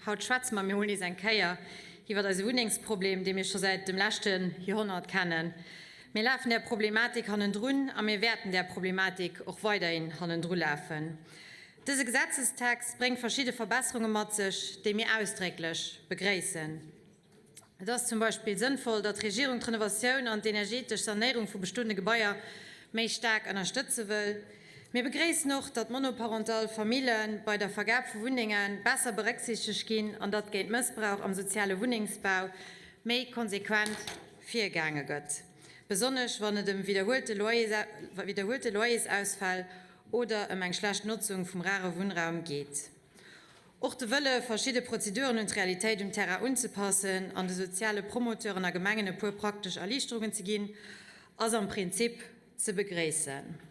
Haut schwätze mer mir mol nees eng Kéier iwwert eise Wunnengsproblem, dee mir scho säit dem leschte Joerhonnert kennen. Mir lafen där Problematik hannendrun a mir wäerten där Problematik och weiderhin hannendrulafen. Dëse Gesetzestext bréngt verschidde Verbesserunge mat sech, déi mir ausdrécklech begréissen. Et ass zum Beispill sënnvoll, datt d'Regierung d'Renovatioun an d'energetesch Sanéierung vu bestoende Gebaier méi staark ënnerstëtze wëll. Mir begréissen och, datt monoparental Famille bei der Vergab vu Wunnenge besser berécksiichtegt ginn an datt géint Mëssbrauch am soziale Wunnengsbau méi konsequent virgaange gëtt, besonnesch wann et ëm widderhuelte Loyersausfäll oder ëm eng schlecht Notzung vum rare Wunnraum geet. Och de Wëlle, verschidde Prozeduren un d'Realitéit um Terrain unzepassen an de soziale Promoteuren a Gemengen e puer praktesch Erliichterungen ze ginn, ass am Prinzip ze begréissen.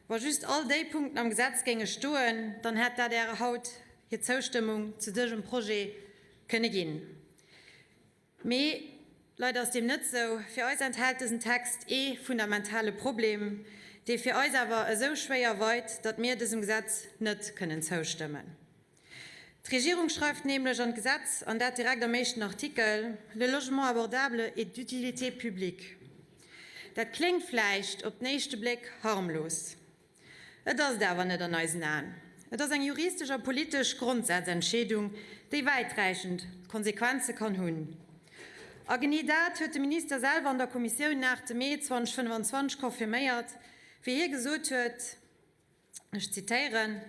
Wa just all déi Punkten am Gesetz géinge stoen, dann hätt d'ADR haut hir Zoustëmmung zu dësem Projet kënne ginn. Mee leider ass deem net sou. Fir eis enthält dësen Text ee fundamentale Problem, dee fir eis awer esou schwéier weit, datt mir dësem Gesetz net kënnen zoustëmmen. D'Regierung schreift nämlech an d'Gesetz, an dat direkt am éischten Artikel, Le logement abordable est d'utilité publique. Dat kléngt vläicht op den éischte Bléck harmlos. Et ass et awer net an eisen Aen. Et ass eng juristesch a politesch Grondsazentscheedung, déi wäiträichend Konsequenze kann hunn. A genee dat huet de Minister selwer an der Kommissioun den 8 Mee 2025 confirméiert, wéi hie gesot huet, ech zitéieren,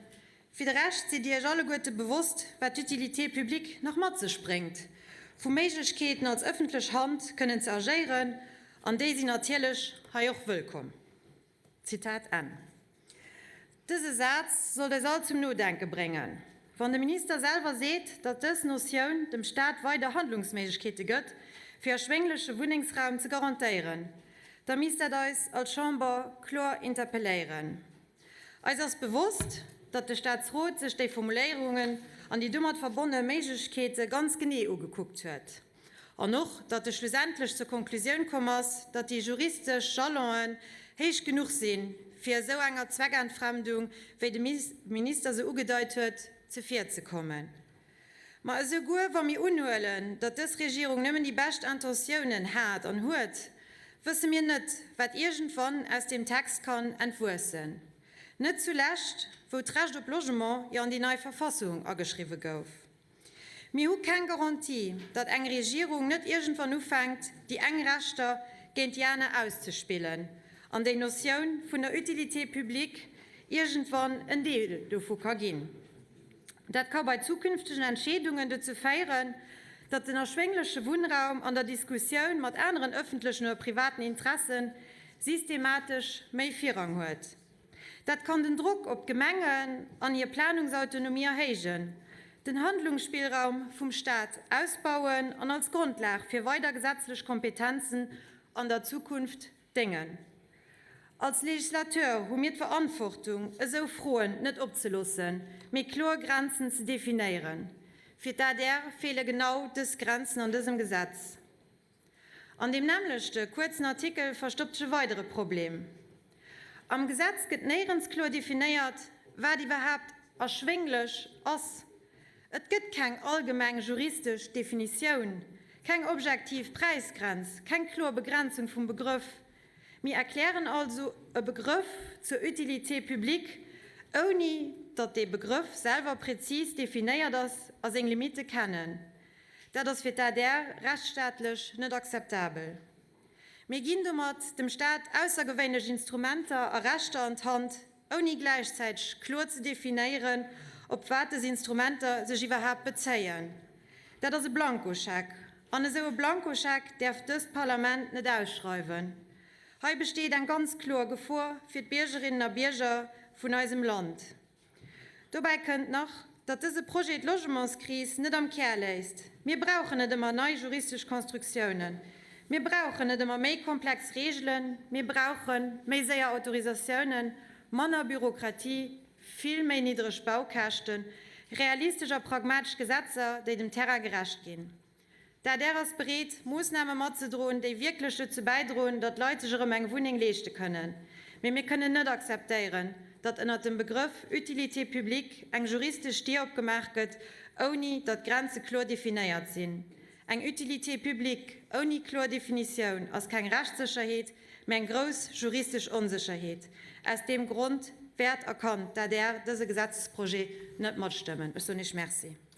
Fir de Rescht sidd Dir Iech alleguerte bewosst, wat d'Utilité publique nach mat sech bréngt, vu Méiglechkeeten als ëffentlech Hand kënnen ze agéieren, an déi sinn natierlech hei och wëllkomm. Zitat Enn. Dëse Saz sollt eis all zum Nodenke bréngen. Wann de Minister selwer seet, datt dës Notioun dem Staat weider Handlungsméiglechkeete gëtt, fir erschwéngleche Wunnengsraum ze garantéieren, da misst dat eis als Chamber kloer interpelléieren. Eis ass bewosst, datt de Staatsrot sech déi Formuléierungen an déi domat verbonne Méiglechkeete ganz genee ugekuckt huet. An och, datt e schlussendlech zur Konklusioun komm ass, datt déi juristesch Jalonen héich genuch sinn, fir esou enger Zweckentfremdung, wéi de Minister se ugedeit huet, zevirzekommen. Ma esouguer wa mir unhuelen, datt dës Regierung nëmmen déi bescht Intentiounen hat an huet, wësse mir net, wat iergendwann aus deem Text kann entwuessen. Net zulescht, wou d'Recht op Logement jo an déi nei Verfassung ageschriwwe gouf. Mir hu keng Garantie, datt eng Regierung net iergendwann ufänkt, déi eng Rechter géint déi aner auszespillen an déi Notioun vun der Utilité publique iergendwann en Deel dovu ka ginn. Dat ka bei zukünftegen Entscheedungen dozou féieren, datt den erschwéngleche Wunnraum an der Diskussioun mat aneren ëffentlechen oder privaten Interesse systematesch méi Virrang huet. Dat kann den Drock op d'Gemengen an hir Planungsautonomie erhéijen, den Handlungsspillraum vum Staat ausbauen an als Grondlag fir weider gesetzlech Kompetenzen an der Zukunft déngen. Als Legislateur hu mir d'Verantwortung, esou Froen net opzeloossen, mee kloer Grenzen ze definéieren. Fir d'ADR feele genau dës Grenzen an dësem Gesetz. An deem nämmlechte kuerzen Artikel verstoppt sech e weidere Problem. Am Gesetz gëtt néierens kloer definéiert, wat iwwerhaapt erschwénglech ass. Et gëtt keng allgemeng juristesch Definitioun, keng objektiv Präisgrenz, keng kloer Begrenzung vum Begrëff. Mir erklären also e Begrëff zur Utilité publique, ouni datt dee Begrëff selwer prezis definéiert ass a seng Limitte kennen. Dat ass fir d'ADR rechtsstaatlech net akzeptabel. Mir ginn domat dem Staat aussergewéinlech Instrumenter a Rechter an d'Hand, ouni gläichzäiteg kloer ze definéieren, op wat dës Instrumenter sech iwwerhaapt bezéien. Dat ass e Blankoscheck, an esou e Blankoscheck däerf dëst Parlament net ausschreiwen. Hei besteet eng ganz kloer Gefor fir d'Biergerinnen a Bierger vun eisem Land. Dobäi kënnt nach, datt dëse Projet d'Logementskris net am Kär léist. Mir brauchen net ëmmer nei juristesch Konstruktiounen. Mir brauchen net ëmmer méi komplex Reegelen. Mir brauche méi séier Autorisatiounen, manner Bürokratie, vill méi niddreg Baukäschten, realistesch a pragmatesch Gesetzer, déi dem Terrain gerecht ginn. D'adr ass bereet, Moossname matzedroen, déi wierklech dozou bäidroen, datt d'Leit sech erëm eng Wunneng leeschte kënnen. Mee mir kënnen net akzeptéieren, datt ënnert dem Begrëff Utilité publique eng juristesch Dier opgemaach gëtt, ouni datt d'Grenze kloer definéiert sinn. Eng Utilité publique ouni kloer Definitioun ass keng Rechtssécherheet, mä eng grouss juristesch Onsécherheet. Aus deem Grond wäert a kann d'ADR dëse Gesetzesprojet net matstëmmen. Ech soen Iech Merci.